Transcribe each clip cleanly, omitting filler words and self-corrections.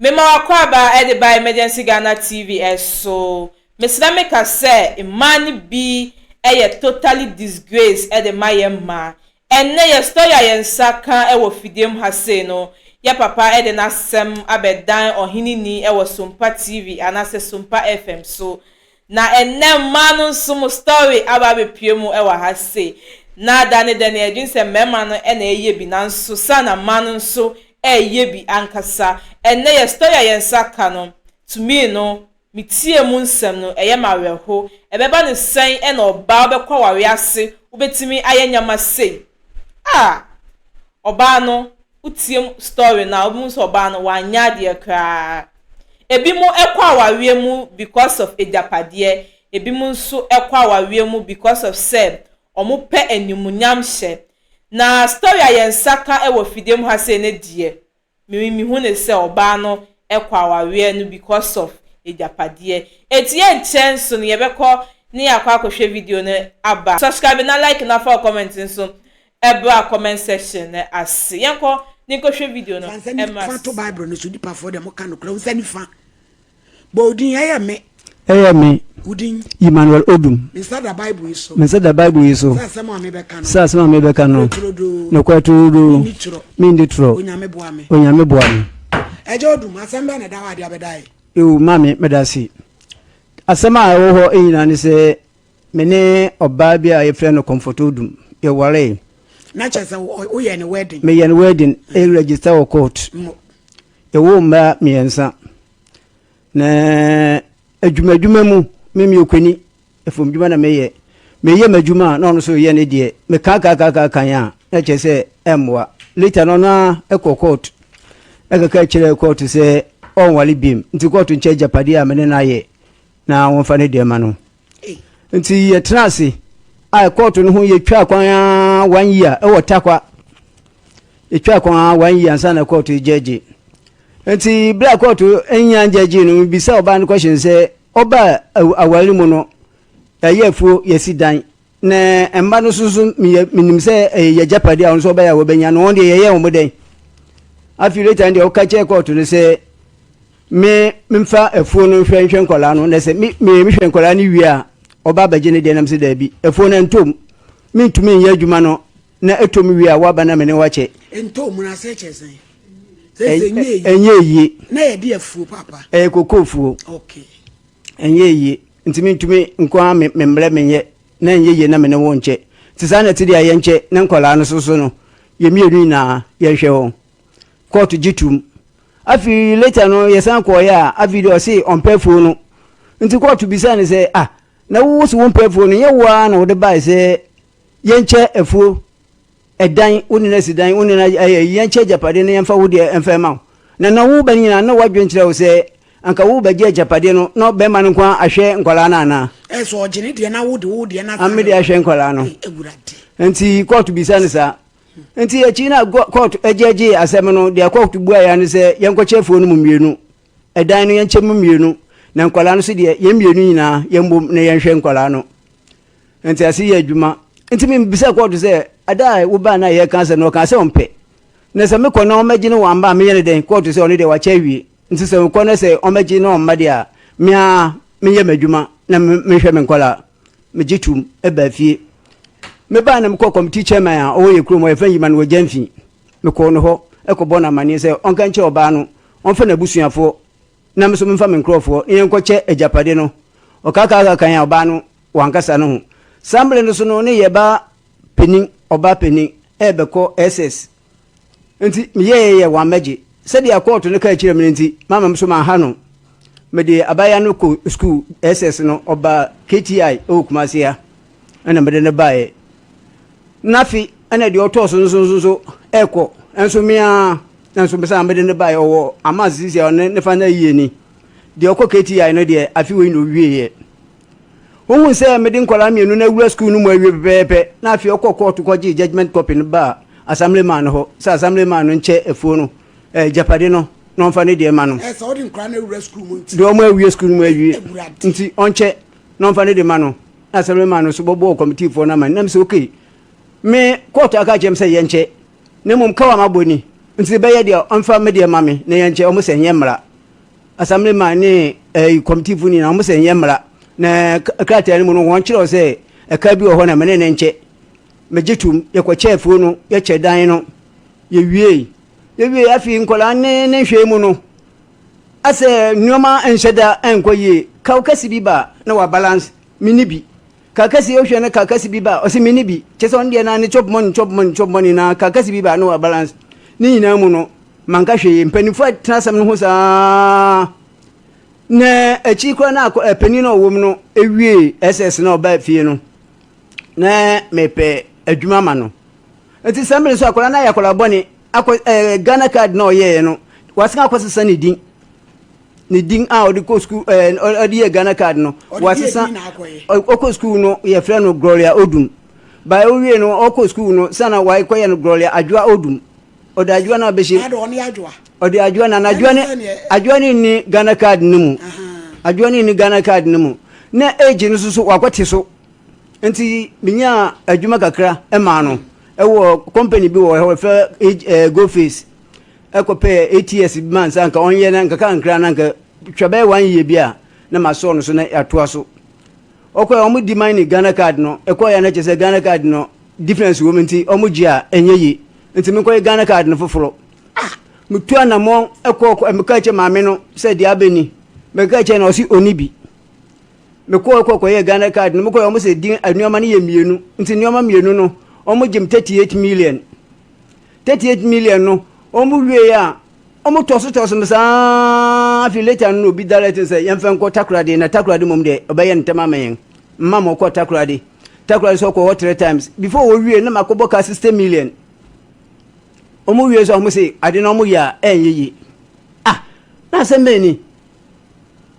Mema w'akwaaba de ba Emergency Ghana TV so. Mesrɛ meka sɛ mmaa no bi yɛ totally disgrace de ma yɛn mmaa. Ɛnnɛ yɛ story a yɛn nsa ka wɔ fidie mu ha sei no, yɛ papa de n'asɛm abɛdan ɔheneni wɔ Sompa TV anaasɛ Sompa FM so. Na ɛnnɛ mmaa no nso mo story aba abɛpue mu wɔ ha sei. Na da ne da no yɛdwene sɛ mmarima no na ɛreyɛ bi nanso saa na mmaa no nso reyɛ bi ankasa. Ɛnnɛ yɛ story a yɛn nsa ka no, to me no, me tie mu nsɛm no, ɛyɛ me awerɛho. Ɛbɛba no sɛn na ɔbaa wobɛkɔ awareɛ ase wobɛtumi ayɛ nneɛma sei? Ah! Ɔbaa no, wotie story no a, wobɛhu sɛ ɔbaa no wanyɛ adeɛ koraa. Ebinom kɔ awareɛ mu because of agyapadeɛ, ebinom nso kɔ awareɛ mu because of sɛ wɔpɛ animuonyamhyɛ. Na story a yɛn nsa ka wɔ fidie mu ha sei no deɛ, me mehu no sɛ ɔbaa no kɔ awareɛ no because of agyapadeɛ. Enti yɛnkyɛ nso no yɛbɛkɔ ne yɛakɔ akɔhwɛ video no aba. Subscribe na like na fa wo comment nso bra comment section no ase. Yɛnkɔ ne nkɔhwɛ video no Fa nsa mmra. nifa to Bible no so nipafoɔ deɛ moka nokorɛ wo nsa nifa bɔ wo din ɛyɛ me. Ɛyɛ me. Wo din. Emmanuel Odum. Me nsa da Bible yi so. Me nsa da Bible yi so. Sɛ asɛm a mebɛka no. Sɛ asɛm a mebɛka no. Nokorɛ turodoo. Nokorɛ turodoo. Menni torɔ. Menni torɔ. Onyame boa me. Onyame boa me. Agya Odum, asɛm bɛn na ɛda hɔ a de abɛda yi? Eo, maame, meda ase. Asɛm a ɛwɔ hɔ nyinaa ne sɛ me ne ɔbaa bi a yɛfrɛ no Comfort Odum yɛwaree. Na kyerɛ sɛ woyɛ ne wedding? Meyɛ no wedding, register wɔ court. Yɛwoo mma mmiɛnsa. Na adwumadwuma mu, me meyɛ ɔkwani, afumdwuma na meyɛ. Meyɛ m'adwuma a na ɔno nso reyɛ ne deɛ. Mekaakaakaaka a, na kyerɛ sɛ ɛmmoa. Later no ɔno ara kɔ court ɛkeka kyerɛɛ court sɛ ɔnwale biem. Nti court nkyɛ agyapadeɛ a me ne no ayɛ na wɔmfa ne deɛ ma no. Nti yɛtena ase a court no ho yɛtwa kwan ara one year ɛwɔ Tarkwa. Yɛtwa kwan ara one year ansa na court gyɛgye. Nti berɛ a court nnya ngyɛgye no, mebisa ɔbaa no question sɛ ɔbaa aware mu no yɛayɛ afuo, yɛasi dan, na mma no nso so meyɛ menim sɛ ɛyɛ yɛ agyapadeɛ a ɔno nso ɔbɛyɛ a wɔbɛnya no, wɔn deɛ yɛyɛ wɔn dɛn? Afei later no deɛ ɔka kyerɛ court no sɛ me memfa afuo no nhwɛ nhwɛ nkwadaa no, na sɛ me me mehwɛ nkwadaa no wie a ɔba abɛgye ne deɛ, nam sɛ daabi, afuo no ɛntɔ mu, mentumi nyɛ adwuma no na ɛtɔ mu wie a woaba na me ne wakyɛ. Ɛntɔ mu no asɛ kyerɛ sɛn? Sɛ sɛ ɛnyɛ yie. Na yɛde afuo papa. Ɛyɛ kokoo fuo. Okay. Ɛnyɛ yie. Nti mentumi nko ara me mmerɛ menyɛ na ɛnyɛ yie na me ne wo nkyɛ. Nti saa na ɛte deɛ a yɛnkyɛ na nkwadaa no soso no yɛ mmienu nyinaa yɛnhwɛ wɔn. Kɔɔto gye tom. Afei later no yɛsan kɔɔeɛ a afei deɛ ɔse ɔmpɛ afuo no. Nti kɔɔto bisaa no sɛ ah na wo se wompɛ afuo no nyɛ wo ara na wode bae sɛ yɛnkyɛ afuo ɛdan wo ne no asi dan wo ne no ayɛ yɛnkyɛ agyapadeɛ no yɛmfa wo deɛ ɛmfa ɛma wo na na wo ba no nyinaa na wadwen kyerɛ wo sɛ anka wo bɛgye agyapadeɛ no na bɛrima no nko ara ahwɛ nkwadaa no anaa. Ɛsɛ ɔgye ne deɛ na wo de wo deɛ na ame de ahwɛ nkwadaa no. Nti kɔɔto bisa no saa. Nti akyi na kɔɔto agyagye asɛm no deɛ kɔɔto buaeɛ ne sɛ yɛnkɔkyɛ afuo no mu mmienu ɛdan no yɛnkyɛ mu mmienu na nkwadaa no so deɛ yɛn mmienu nyinaa yɛmbom na yɛnhwɛ nkwadaa no. Ntease yɛ adwuma. Nti mebisa kɔɔto sɛ, ada a wobaa no a yɛreka asɛm no, ɔkaa sɛ ɔmpɛ. Na sɛ mekɔ na ɔmmɛgye no wamba a, meyɛ no dɛn? Kɔɔto sɛ ɔno deɛ wakyɛ awie. Nti sɛ mekɔ na sɛ ɔmmɛgye na ɔmma deɛ a, me ara menyɛ m'adwuma na menhwɛ me nkwadaa. Megye toom baa fie. Mebaa na mekɔɔ committee chairman a ɔwɔ yɛn kurom hɔ, yɛfrɛ no Emmanuel Gyamfi. Mekɔɔ no hɔ kɔbɔɔ no amanneɛ sɛ ɔnka nkyerɛ ɔbaa no, ɔmfa n'abusuafoɔ na me nso memfa me nkurɔfoɔ na yɛnkɔkyɛ agyapade no. Ɔkaakaaka kan a ɔbaa no wankasa no ho. Saa mmerɛ no so no ne yɛ ba panin, ɔbaa panin, rebɛkɔ SS. Nti meyɛeɛ wammɛgye. Sɛdeɛ kɔɔto no kaa kyerɛɛ me no nti, mama me nso manha no. Mede abaayewa no kɔ sukuu SS no, ɔbaa KTI wɔ Kumasi ha ɛna mede no baeɛ. N'afe ɛna deɛ ɔtɔɔ so nso nso nso ɛrekɔ nso me ara nso mesan mede no baeɛ ɔwɔ Amas sisi a ɔne ne fa no ayie ni. Deɛ ɔkɔ KTI no deɛ afe wei na ɔwieeɛ. Wohuu sɛ mede nkwadaa mmienu no awura sukuu no mu awie pɛpɛɛpɛ na afei ɔkɔɔ kɔɔto kɔgyee judgement copy no baa assemblyman no hɔ sɛ assemblyman no nkyɛ afuo no, eh, agyapade no na ɔmfa ne deɛ ma no. Ɛɛ sɛ wode nkwadaa no awura sukuu mu nti. Deɛ wɔn awie sukuu no mu awie nti ɔnkyɛ na ɔmfa ne de ma no. Na assemblyman no nso bɔbɔɔ kɔmitiifoɔ no amanneɛ. Na mesɛ okay, me kɔɔto aka akyerɛ me sɛ yɛnkyɛ na mmom kawa mabɔ ni nti bɛyɛ deɛ ɔmfa me deɛ ma me na yɛnkyɛ. Wɔn sɛ ɛnyɛ mmara. Assemblyman ne ɛyi kɔmitiifo nyinaa wɔn sɛ nyɛ mmara na krataa no mu no wɔn kyerɛw sɛ ɛka bi wɔ hɔ na mene ne nkyɛ. Megye tom, yɛkɔkyɛ afuo no, yɛkyɛ dan no, yɛwiei. Yɛwiei afei nkwadaa ne ne nhwɛe mu no, asɛ nneɛma nhyɛ da nkɔ yie. Kaw kɛse bi ba na wa balance, menni bi. Kaw kɛse wohwɛ no kaw kɛse bi ba ɔsɛ menni bi. Kyɛ sɛ ɔno deɛ na ne chop money chop money chop money na kaw kɛse bi ba na wa balance. Ne nyinaa mu no, manka hwee. Mpanimfoɔ atena asɛm no ho saa. Na akyi koraa na panin no a ɔwɔ mu no ewie SS na ɔbaa fie no, na mepɛ adwuma ma no. Nti saa mmere nso akwadaa no ayɛ akwadaa bɔne akɔ ɛɛ eh, Ghana card na ɔyɛɛ no wasan akɔsesa ne din ne din a ɔde kɔ sukuu ɛɛ eh, ɔde yɛ Ghana card no wasesa ɔkɔ sukuu no yɛfrɛ no Gloria Odum baa owie no ɔkɔ sukuu no sana wakɔyɛ no Gloria Adwoa Odum ɔde adwoa no abɛhyɛ ɔde adwoa na adwoa ne adwoa ne ni Ghana card no mu adwoa ne ni Ghana card no mu na age no nso so wakɔte so. Nti menyaa adwuma kakra maa no ɛwɔ company bi wɔ hɔ ɛfɛ ɛɛ Goface ɛkɔpɛ ATS bi ma nsa nka ɔnyɛ na nka kankra na nka twa bɛyɛ one year bi a na ma sɔɔ no so na yɛatoa so ɔkɔ wɔn di man ne Ghana card no ɛkɔ yɛ na kyerɛ sɛ Ghana card no difference wɔ mu nti wɔn gye a ɛnyɛ yie nti menkɔyɛ Ghana card no foforɔ ah metu anamɔ ɛkɔ meka kyɛ maame no sɛ deɛ abɛni meka kyɛ na ɔsi ɔni bi Mekɔɔ kɔ kɔyɛɛ Ghana card no, mekɔyɛ wɔn sɛ din nneɛma no yɛ mmienu, nti nneɛma mmienu no wɔn gyem 38 million. 38 million no wɔn wie a wɔn tɔso tɔso me saa afei later no obi direct sɛ yɛmfa nkɔ Takoradi na Takoradi mmom deɛ ɔbɛyɛ ntɛm ama yɛn mma ma ɔkɔ Takoradi. Takoradi sɛ ɔkɔ hɔ three times before wɔwie na makɔbɔ ka 60 million. Wɔn wie sɛ wɔn se ade na wɔn yɛ a ɛnyɛ yie. Ah na asɛm bɛn ni?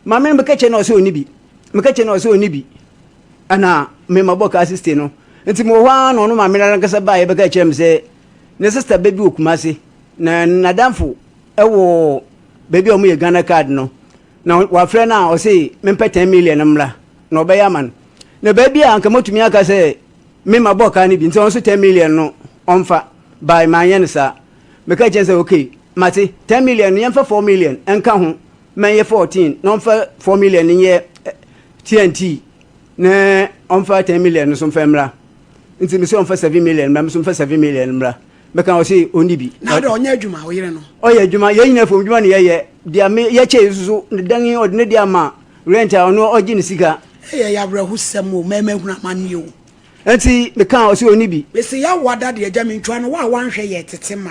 Maame no meka kyerɛ no ɔsɛ ɔni bi. Meka kyerɛ no ɔsɛ ɔni bi. Ɛna me mabɔ kaa siste no. Nti mewɔ hɔ ara na ɔno maame no ankasa baeɛ bɛka kyerɛ me sɛ ne sista bɛ bi wɔ Kumase na n'adamfo wɔ baabi a wɔyɛ Ghana card no. Na wafrɛ no a ɔse mempɛ 10 million mmra na ɔbɛyɛ ama no. Na baabi a anka mɔtumi aka sɛ me mabɔ kaa no bi nti ɔno nso 10 million no ɔmfa. By manyɛ no saa. Meka kyerɛ no sɛ okay mate 10 million no yɛmfa 4 million nka ho ma ɛnyɛ 14 na ɔmfa 4 million no nyɛ TNT na ɔmfa 10 million no so mfa mmra. Nti me sɛ ɔmfa 7 million mmra, me so mfa 7 million mmra. Meka ɔse ɔnni bi. Na ɔde ɔnyɛ adwuma ɔyere no. Ɔyɛ adwuma, yɛn nyinaa fam adwuma na yɛyɛ. Deɛ me yɛkyɛ yi nso so ne dan yi ɔde ne deɛ ama rent a ɔno ɔgye ne sika. Ɛyɛ yɛ awerɛhosɛm o, mɛma ehunu amanneɛ o. Nti mekaa ɔse ɔnni bi. Mese yawo ada deɛ agya mentwa no wo a wanhwɛ yɛ tete maa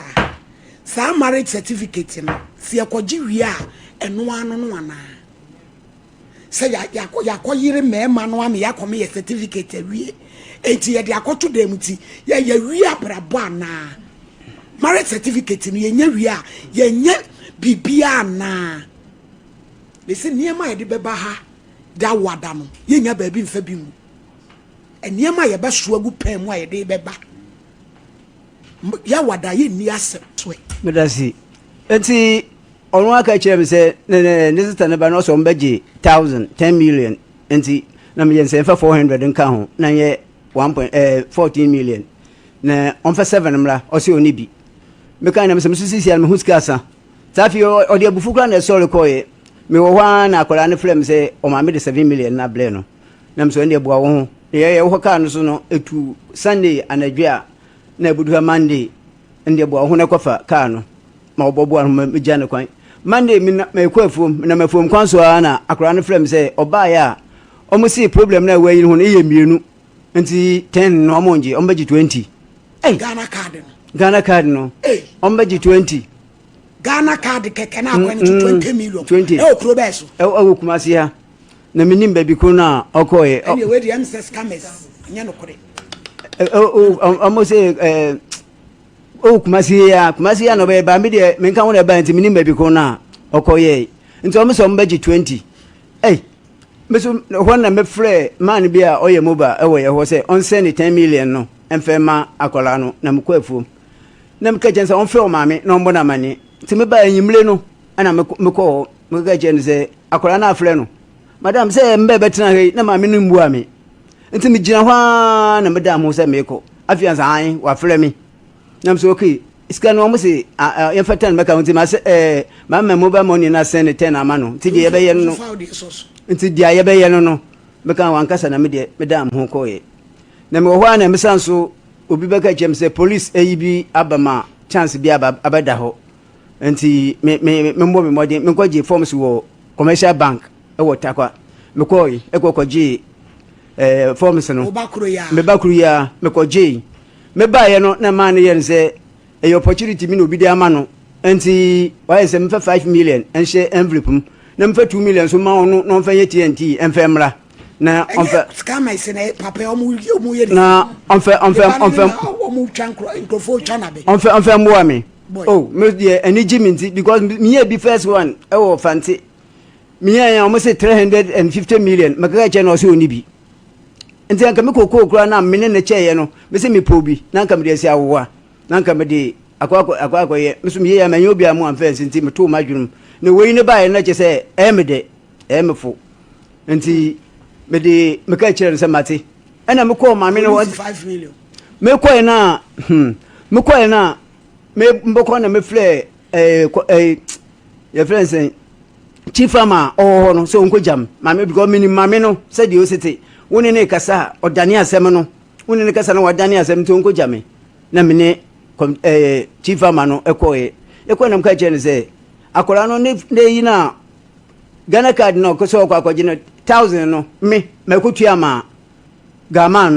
saa marriage certificate no sɛ yɛkɔgye wie a ɛno ara no no anaa sɛ yɛakɔ yɛakɔ yere mmarima no ama yɛakɔ yɛ certificate awie enti yɛde akɔto dɛm nti yɛ yɛwie abrabɔ anaa marriage certificate no yɛnya wie a yɛnyɛ biribiara anaa mese nneɛma a yɛde bɛba ha da wo ada no yɛnya baabi mfa bi ngu Nneɛma a yɛbɛsoa agu pɛn mu a yɛde rebɛba Yawada yɛnni asɛm so ɛ. Medase. Enti ɔno aka kyerɛ me sɛ ne ne sista ne ba no ɔsɛ ɔmo bɛgye thousand ten million nti na meyɛ nsɛ mfa 400 nka ho na nyɛ one point eh, 14 million na ɔmfa seven mmra ɔsɛ ɔne bi meka na mesɛ meso sisi a meho sika asa saa afei ɔde abufu koraa na ɛsɔre kɔɔyɛ mewɔ hɔ ara na akwadaa no frɛ me sɛ ɔmaame de 7 million na abrɛ no Na me sɛ ɛndeɛ boa wo ho. Na yɛyɛ wɔ kaa no so no ɛtu Sunday anadwo a na ɛbɛdu ha Monday ɛndeɛ boa wo ho na kɔfa kaa no ma wɔbɔboa no ma megya no kwan. Monday mekɔ afuom menam afuom kwan so ara na akwadaa no frɛ me sɛ ɔbaeɛ a wɔn se problem no a ɛwɔ ayi no ho no yɛ mmienu nti 10 no wɔn ngye wɔn bɛgye 20. Hey. Ghana card no. Ghana card no. Hey. Wɔn bɛgye 20. Ghana card kɛkɛ na akɔ no to 20 million. 20. Ɛwɔ kuro bɛɛ so. Ɛwɔ Kumasi ha. Na menim baabi ko no a ɔkɔɔeɛ. Ɛnneɛ wei deɛ ɛm sɛ scammers nyɛ nokorɛ. Ɔmo sɛ o Kumasi yi a Kumasi yi a na ɔbɛyɛ ba mi deɛ menka ho na ɛba nti menim baabi ko no a ɔkɔyɛɛ nti ɔmo sɛ ɔmo bɛgye 20 ɛy me so hɔ na mefrɛ man bi a ɔyɛ mobile ɛwɔ yɛ hɔ sɛ ɔnsɛn ne 10 million no ɛmfɛ ma akwadaa no na mekɔ afuom na meka kyɛn sɛ ɔmfrɛ ɔmaame na ɔmbɔ no amanneɛ nti mebaa anwummere no ɛna mekɔ hɔ meka kyerɛ no sɛ akwadaa no afrɛ no madam sɛ mbɛ bɛtena ha yi na maame no mbua me nti megyina hɔ ara na meda ho sɛ meekɔ afei ansa an wafrɛ me na mesɛ okay. Sika no wɔn se yɛmfa 10 mɛka ho, nti ma sɛ ɛɛ ma mobile money na sɛn ne 10 ama no, nti deɛ yɛbɛyɛ no no, nti deɛ yɛbɛyɛ no no, meka wankasa na me deɛ medaa me ho kɔɔyɛ. Na mewɔ hɔ a na mesan so obi bɛka kyerɛ me sɛ police ayi bi aba ma chance bi aba abɛda hɔ, nti me me memmɔ me mmɔden menkɔgye forms wɔ commercial bank ɛwɔ Tarkwa. Mekɔɔe ɛkɔ kɔgye forms no. Meba koro yi a mekɔgyee. Mebaeɛ no na maa no yɛ no sɛ ɛyɛ opportunity bi na obi de ama no, nti wayɛ sɛ memfa 5 million nhyɛ envelope mu na memfa 2 million so ma ɔno na ɔmfa nyɛ TNT ɛmfa mmra na ɔmfa scammers na papa ɔmo ɔmo yɛ na ɔmfa ɔmfa ɔmfa ɔmo twa nkurɔfoɔ twa na bɛ ɔmfa ɔmfa mmoa me. Oh, me deɛ ani gye me nti because meyɛ bi first one ɛwɔ Fante, meyɛ yɛn ɔmo sɛ 350 million, mɛkaka kyɛ na ɔsɛ ɔni bi, nti anka me kokoo koraa na me ne ne kyɛeɛ no, me sɛ mepɔ bi na anka mede asi awowa na anka mede akɔ akɔ akɔ akɔyɛ me so meyɛ yɛ manyɛ obiara mu amfa nsi, nti metoo m'adwene mu na wei ne baeɛ no na kyɛ sɛ ɛyɛ me dɛ, ɛyɛ me fo, nti mede meka kyerɛ no sɛ mate. Ɛna mekɔɔ maame no hɔ, mekɔɛ no a mekɔɛ no a mebɛkɔ na mefrɛ ɛɛ ɛɛ yɛfrɛ no sɛn, chief ama ɔwɔ hɔ no sɛ ɔnkɔgya m maame, because menim maame no sɛdeɛ ɔsi te, wo ne ne kasa a ɔdane asɛm no, wo ne ne kasa no wadane asɛm, nti ɔnkɔgya me na me ne chief ama no ɛkɔɛ. Ɛkɔɛ na mka kyerɛ no sɛ akwadaa no ne ne yi no a Ghana card no ɔkɔ sɛ ɔkɔ akɔgye no 1000 no, me makɔtua ma gaman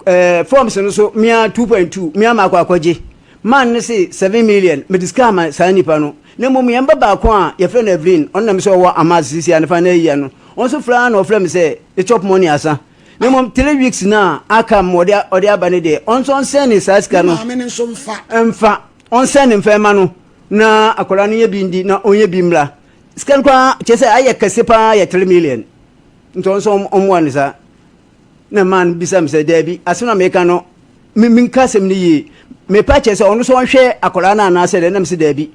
no, forms no so mea 2.2 mea ma akɔ akɔgye man no se 7 million, mede sika ama saa nipa no. Na mmom yɛn ba baako a yɛfrɛ no Evelyn, ɔno nam sɛ ɔwɔ Amas sisi a ne fa no ayia no, ɔno nso frɛ na ɔfrɛ me sɛ ne chop money asa, na mmom 3 weeks na aka ma ɔde ɔde aba no deɛ, ɔno nso ɔnsɛn ne saa sika no mfa ɔnsɛn ne mfa ma no na akwadaa no yɛ bi ndi na ɔnyɛ bi mmra. Sika no koraa kyerɛ sɛ ayɛ kɛse paa, yɛ 3 million, nti ɔno nso ɔmmoa no saa. Na maa no bisa me sɛ daabi, asɛm na meka no, menka asɛm no yie, mepa kyerɛ sɛ ɔno nso ɔnhwɛ akwadaa no anaasɛ dɛ, nam sɛ daabi,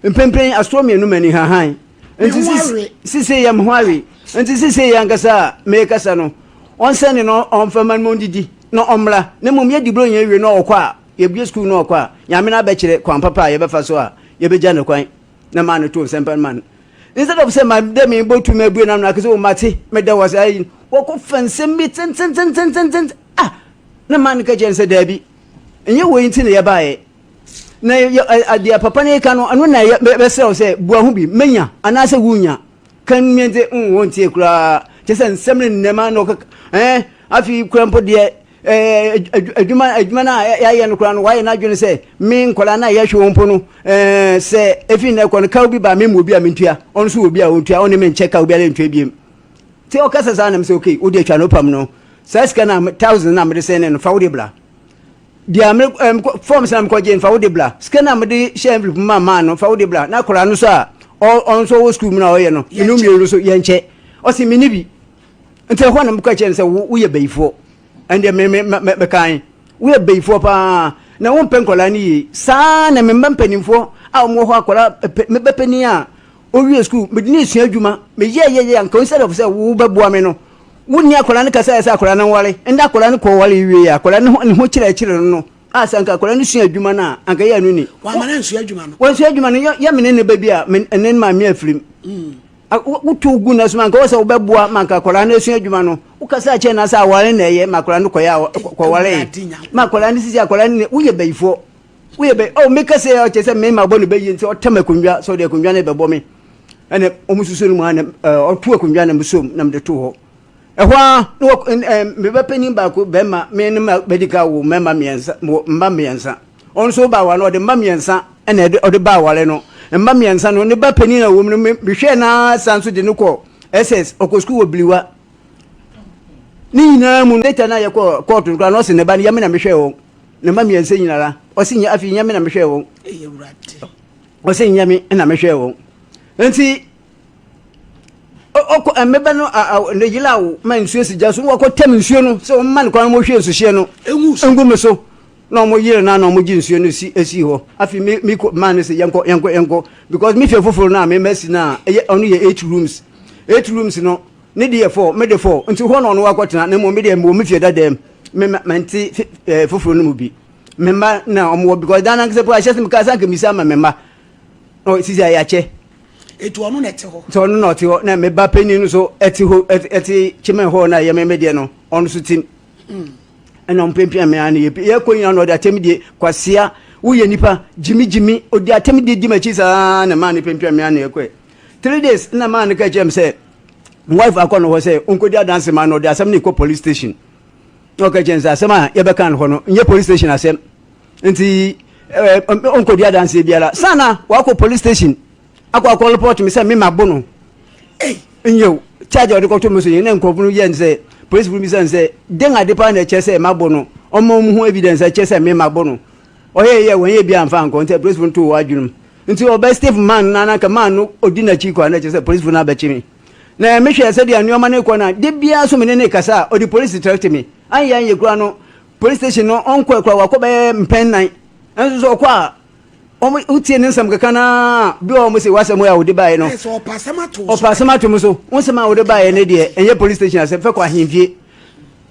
mprempren asoɔ mmienu mani hahan, nti sise yɛ me ho awe, nti sise yɛ ankasa a mekasa no, ɔnsɛne no ɔmfa ma no ɔndidi na ɔmmra, na mmom yɛdi buro yɛn wie na ɔkɔ a yɛbue sukuu na ɔkɔ a, Nyame no abɛkyerɛ kwan papa a yɛbɛfa so a yɛbɛgya no kwan na maa no to nsɛmpa no ma no, instead of sɛ ma dɛ me bɔ tumi abue nam no akasɛ o mate meda wɔ saa yi, wɔkɔ fa nsɛm bi tentententententen ah, na maa no ka kyerɛ no sɛ daabi, ɛnyɛ wei nti na yɛbaeɛ na adeɛ papa no ka no, ɛno na bɛsrɛ wo sɛ bua ho bi mɛnya anaasɛ wonya kan mmiɛnte wɔntie koraa, kyɛ sɛ nsɛm no nnɛma na ɔkaka ɛɛ afei kora mpo deɛ adwuma adwuma no a yɛayɛ no koraa no, wayɛ n'adwene sɛ me nkwadaa no a yɛhwɛ wɔn mpo no, sɛ efi nnɛ kɔ no kaw bi ba me mu obi a mentua, ɔno nso wɔ bi a ɔntua, ɔne me nkyɛ kaw biara ntua biem. Nti ɔkasa saa nam sɛ okay, wode atwa no pam no saa sika no a 1000 na mede sɛn ne no, fa wode bla, deɛ me forms na mekɔgye no, fa wode bla, sika no a mede hyɛ envelope mu ma maa no, fa wode bla, na akwadaa no so a ɔno nso ɔwɔ sukuu mu na ɔyɛ no menu mmienu so yɛnkyɛ, ɔse me ne bi. Nti ɛhɔ na mekɔ kyerɛ no sɛ woyɛ bayifoɔ, ɛndeɛ me me me mekan woyɛ bayifoɔ paa na wompɛ nkwadaa no yie saa. Na me mma mpanimfoɔ a wɔwɔ hɔ, akwadaa me ba panin a ɔwie sukuu, mede ne sua adwuma, meyɛ yɛ yɛ anka instead of sɛ wobɛboa me no, wonni akwadaa no kasa yɛ sɛ akwadaa no nware. Ɛnna akwadaa no kɔ ware wie yɛ akwadaa no ho ne ho kyerɛkyerɛ no no a sɛ anka akwadaa no sua adwuma no a anka yɛ ɛno ni. Wama no ansua adwuma no. Wansua adwuma no, yɛ me ne ne ba bi a me ne maame afirim woto gu na so ma anka wɔ sɛ wobɛboa ma anka akwadaa no asua adwuma no, wokasa kyerɛ no sɛ aware na ɛyɛ ma akwadaa no kɔyɛ kɔware ma akwadaa no sisi akwadaa no, woyɛ bayifoɔ, woyɛ bɛ oh, meka sɛ ɔkyɛ sɛ mema bɔ ne bɛyie, nti ɔtam akonnwa sɛ ɔde akonnwa no bɛbɔ me, ɛna ɔmo susu no mu a na ɔto akonnwa na mesom na mede to hɔ. Ɛhɔ ara na wɔ me ba panin baako bɛrima, me ne ma bɛdi ka wo mmarima mmiɛnsa, mma mmiɛnsa, ɔno nso ba aware no, ɔde mma mmiɛnsa ɛna ɛde ɔde ba aware no, mma mmiɛnsa no ne ba panin a wɔm no, mehwɛ na san so de no kɔ SS, ɔkɔ sukuu wɔ Biliwa ne nyinaa mu. Later na yɛkɔ kɔɔto no koraa na ɔse ne ba no yɛ me na mehwɛ wɔn, ne mma mmiɛnsa nyinara ɔse nyɛ afei nyɛ me na mehwɛ wɔn, ɔse nyɛ me na mehwɛ wɔn. Nti ɔkɔ mmeba no ne yere a ma nsuo si gya so na wakɔ tɛm nsuo no sɛ wɔn ma no kwan wɔhwie nsuhyeɛ no ngu me so, na wɔn yere no na wɔn gye nsuo no si esi hɔ. Afei mi mi kɔ maa no sɛ yɛnkɔ yɛnkɔ yɛnkɔ because mi fie foforɔ no a mi ma si no a ɛyɛ ɔno yɛ 8 rooms, 8 rooms no ne de yɛ 4, me de 4, nti hɔ na ɔno wakɔ tena, na mmom me deɛ wɔ me fie dada mu, me ma nte foforɔ no mu bi. Me mma na wɔn wɔ because dan nankasa po ahyɛ sɛ meka sɛ anka misa ama me mma. Ɔ sisi a yɛakyɛ. Etu ɔno na ɛte hɔ. Nti ɔno na ɔte hɔ na me ba panyin no so ɛte hɔ ɛte kyemɛn hɔ na ɛyɛ me me deɛ no ɔno so tim. Ɛna ɔmo piapia me ano yɛ yɛkɔ nyinaa na ɔde atɛm die kwasea woyɛ nipa gyimi gyimi ɔde atɛm die di m'akyi saa na maa ne piapia me ano yɛkɔɛ. 3 days na maa no ka kyerɛ me sɛ wife akɔ no hɔ sɛ ɔnkɔdi adanse ma no ɔde asɛm no kɔ police station. Na ɔka kyerɛ no sɛ asɛm a yɛbɛka no hɔ no nyɛ police station asɛm nti ɔnkɔdi adanseɛ biara sana wakɔ police station akɔ akɔ report me sɛ me ma bo no nyew charge a ɔde kɔto me so yɛn na nkurɔfo no yɛ no sɛ police fo bisa no sɛ den ade paa na ɛkyɛ sɛ ma bo no ɔma ɔmo ho evidence ɛkyɛ sɛ me ma bo no ɔyɛ yɛ wɔn yɛ bi amfa ankɔ nti police fo no to wɔ adwene mu nti ɔbɛ steve man na nanka man no odi n'akyi kɔ a na ɛkyɛ sɛ police fo no abɛkye me. Na mehwɛ sɛdeɛ nneɛma no rekɔ no a, da biara nso me ne no rekasa a, ɔde polisi trɛte me. Anyɛ anyɛ koraa no, police station no ɔnkɔɛ koraa, wakɔ bɛyɛ mpɛn nnan. Ɛnso sɛ ɔkɔ a, wɔn wotie ne nsɛm keka no ara, bi wɔ hɔ wɔn se w'asɛm a wode baeɛ no, Ɛsɛ ɔpɛ asɛm ato wo so. Ɔpɛ asɛm ato me so. Wo nsɛm a wode baeɛ no deɛ, ɛnyɛ police station asɛm, fɛ kɔ ahemfie.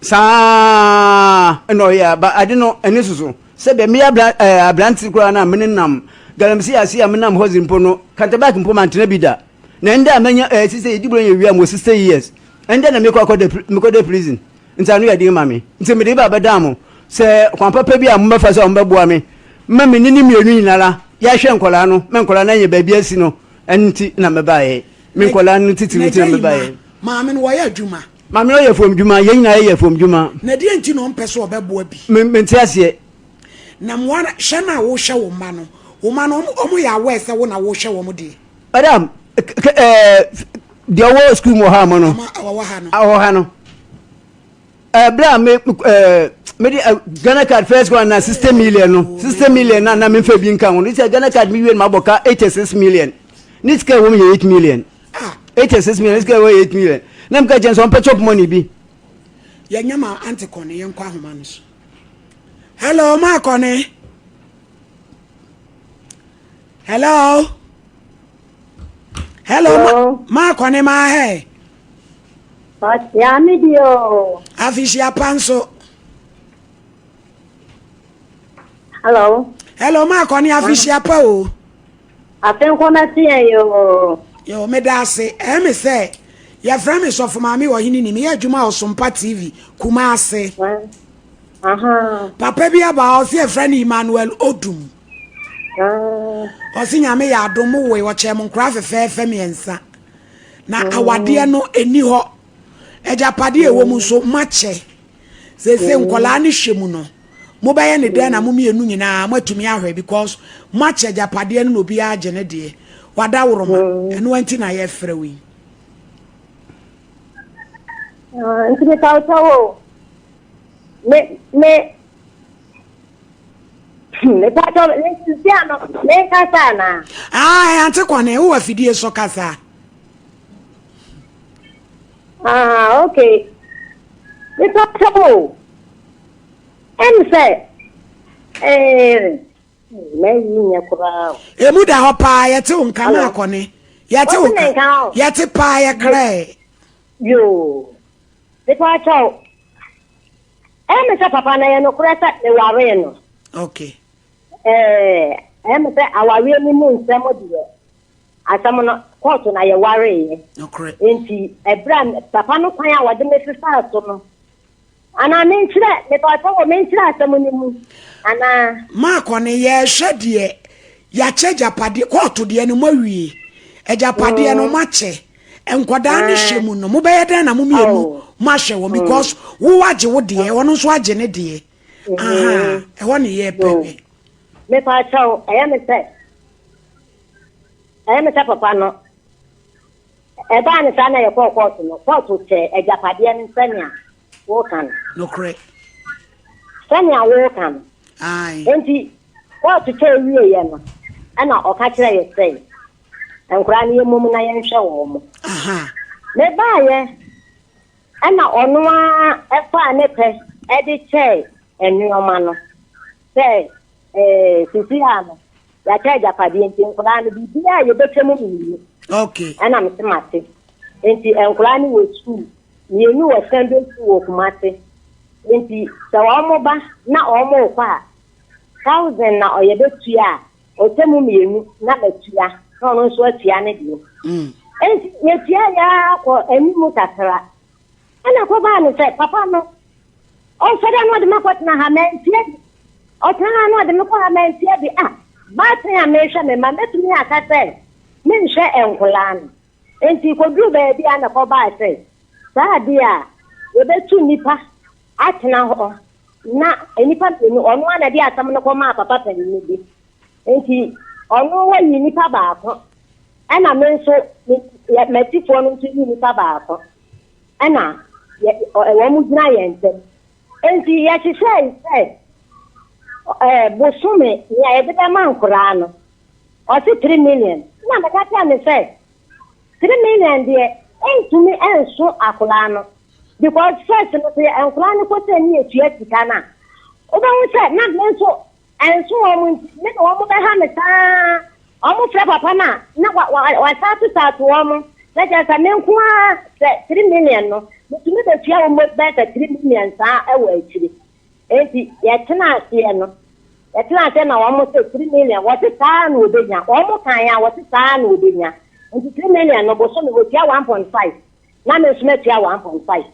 Saa na ɔyɛ a, ba ade no ɛne soso. Sɛdeɛ meyɛ abra ɛɛ aberante koraa no a me nenam galamsey ase a menam hɔ dze mpo no, kantabak mpo mantena bi da. Na ndɛ a manya eh, sisi yɛdi buro yɛ wia mewɔ 60 years. Ndɛ na mekɔ akɔda mekɔda prison. Nti ano yɛ den ma me. Nti mede ba bɛdan mo sɛ kwan papa bi a mobɛfa so a mobɛboa me ma me ne ne mmienu nyinara yɛahwɛ nkwadaa no ma nkwadaa no anya baabi asi no. Ɛno nti na mebaeɛ. Me nkwadaa no titiriw nti na mebaeɛ. Maame no wɔyɛ adwuma. Maame no ɔyɛ afuom dwuma. Yɛn nyinaa yɛyɛ afuom dwuma. Na deɛ nti na ɔmpɛ sɛ ɔbɛboa bi? Me mente aseɛ. Na mmoa hwɛ no a wohwɛ wo mma no, wo mma no wɔn yɛ aware sɛ wo na wohwɛ wɔn deɛ? Madam, ɛɛ deɛ ɔwɔ sukuu mu wɔ ha mo no. Ɔwɔ ha no. Ɔwɔ ha no. Ɛɛ bere a me ɛɛ me de Ghana card first one na 60 million no 60 million na na me nfa bi nka ho no sɛ Ghana card mi wie no ma bɔ ka 86 million ne sika ɛwɔ mu yɛ 8 million. 86 million ne sika ɛwɔ yɛ 8 million na mi ka kyɛn sɛ ɔmpɛ chop money bi. Yɛn nyɛ ma ante kɔne yɛn kɔ ahoma no so. Hello, ma kɔne. Hello. Hello, Hello. ma ma kɔne ma hɛ. Ɔkyea me bi o. Afihyia pa nso. Hello. Hello, ma kɔne afihyia pa o. Afe nkɔmɛte yɛn yi o. Yo, meda ase. Ɛyɛ me sɛ yɛfrɛ me Sɔfo Maame Ɔhene ni. Meyɛ adwuma wɔ Sompa TV, Kumase. Papa bi aba hɔ, ɔse yɛfrɛ no Emmanuel Odum. Ɔse Nyame yɛ adom mo woe, ɔkyɛɛ mo nkoraa fɛfɛɛfɛ mmiɛnsa. Na awadeɛ no ɛni hɔ. Agyapadeɛ ɛwɔ mu nso moakyɛ. Seesei nkwadaa no hwɛ mu no, mobɛyɛ ne dɛn na mo mmienu nyinaa moatumi ahwɛ because moakyɛ agyapadeɛ no na obiara agye ne deɛ. Wadaworoma, ɛno nti na yɛfrɛ wo yi. Nti mepa wo kyɛw o. Me me mepa kyɛw me sisi ano me nkasa anaa? Ah, ante kɔne, wowɔ afidie so kasa. Ah, okay. Mepa kyɛw o. Ɛm sɛ eh mayi nyɛ koraa o. Emu da hɔ paa, yɛte wo nka ma akɔne. Yɛte wo nka. Yɛte paa yɛkrɛɛ. Yoo. Mepa kyɛw. Ɛyɛ me sɛ papa no ɛyɛ nokorɛ sɛ mewaree no. Okay. Ɛɛ ɛyɛ me sɛ awareɛ no mu nsɛm deɛ asɛm no kɔɔto na yɛwareeɛ. Nokorɛ. Nti ɛberɛ a papa no kwan a wɔde me fefaa so no anaa menkyerɛ mepa kyɛw wɔ menkyerɛ asɛm no mu anaa. Maakɔ no yɛrehwɛ deɛ yɛakyɛ agyapadeɛ kɔɔto deɛ no moawie agyapadeɛ no moakyɛ nkwadaa no hyɛ mu no mobɛyɛ dɛn na mo mmienu moahwɛ wɔn because wo agye wo deɛ ɔno nso agye ne deɛ aha ɛhɔ ne yɛ pɛ hwɛ. Mepa kyɛw ɛyɛ me sɛ papa no ɛbaa ne saa na yɛkɔɔ kɔɔto no kɔɔto kyɛ agyapadeɛ no sɛnea woka no. Nokorɛ. Sɛnea woka no. Ae. Nti kɔɔto kyɛ wieɛ no ɛna ɔka kyerɛ yɛ sɛ nkwadaa no yɛ mmom na yɛnhwɛ wɔn mo. Mebaayɛ ɛna ɔno ara ɛfaa ne pɛ ɛde kyɛɛ nneɛma no sɛ sisi a no yɛakyɛ agyapadeɛ nti nkwadaa no biribiara a yɛbɛtwa mu mmienu. Okay. Ɛna mese mate. Nti nkwadaa no wɔ sukuu mmienu wɔ secondary school wɔ Kumase. Nti sɛ wɔn ba na wɔn rekɔ a. 1000 na yɛbɛtua a, ɔkyɛ mu mmienu na matua na ɔno nso atua ne deɛ. Enti yɛtuaeɛ ara kɔ anim kakra. Ɛna ɛkɔbaa no sɛ papa no, ɔsɔre a na ɔde me akɔtena ha, mantua bi. Ɔtena ha na ɔde me kɔ ha, mantua bi. Ah, baatan a mehwɛ me mma, mɛtumi aka sɛ menhwɛ nkwadaa no. Enti kɔduruu baabi a na ɛkɔbaa sɛ saa adeɛ a yɛbɛtu nnipa atena hɔ na nnipa mmienu, ɔno ara na ɛde asɛm no kɔmaa papa panin bi. Enti ɔno wayi nipa baako, ɛna me nso m'atifoɔ no nso yi nipa baako, ɛna wɔn gyina yɛn ntam. Enti yɛhyehyɛe sɛ ɛɛ bosome nea yɛde bɛma nkoraa no, ɔse 3 million. Na meka kyerɛ ne sɛ 3 million deɛ ɛntumi ɛnso akoraa no, because first no sɛ nkoraa no kɔ sɛ ne yɛtua sika no a, wobɛhu sɛ na me nso ɛnso wɔn nti me na wɔn bɛha me saa. Wɔn frɛ papa no a, na wa wa wasaato wɔn, na kyerɛ sɛ me nko ara sɛ 3 million no metumi bɛtua wɔn bɛyɛ sɛ 3 million saa ɛwɔ akyire. Enti yɛtena aseɛ no, yɛtena aseɛ na wɔn sɛ 3 million, wɔte saa na wɔbɛnya. Wɔn kan a wɔte saa na wɔbɛnya. Nti 3 million no, bosome wɔtua 1.5 na me nso mɛtua 1.5.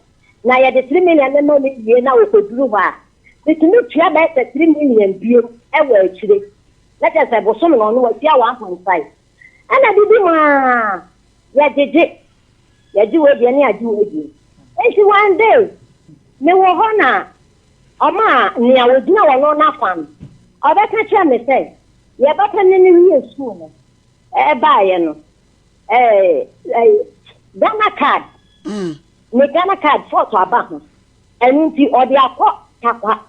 Na yɛde 3 million no ma no wie na wɔkɔduru hɔ a, metumi tua bɛyɛ sɛ 3 million bio ɛwɔ akyire, na kyerɛ sɛ bosome no ɔno watua 1.5. Ɛna bibi mu a yɛgyegye yɛgye wɔ deɛ ne agye wɔ deɛ. Nti one day mewɔ hɔ na ɔma a nea ogyina wɔ no n'afa no ɔbɛka kyerɛ me sɛ yɛbɛpɛ ne no wie sukuu no ɛbaeɛ no, ɛɛ ɛɛ Ghana card, ne Ghana card fault aba ho. Ɛno nti ɔde akɔ Takwa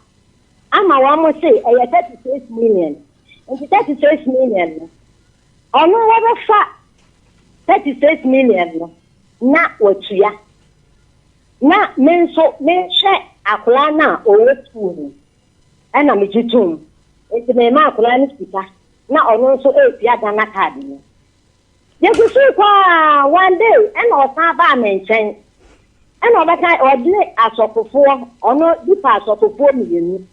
ama wɔn se ɛyɛ 36 million. Nti 36 million no, ɔno wɔbɛfa 36 million no na watua, na me nso mehwɛ akwaraa no a ɔwɔ sukuu no. Ɛna megye tom. Nti mema akwaraa no sika na ɔno nso ɛretua Ghana card no. Yɛgu so kɔ a, one day ɛna ɔsan baa me nkyɛn, ɛna ɔbɛka ɔde asɔfofoɔ, ɔno nipa asɔfofoɔ mmienu,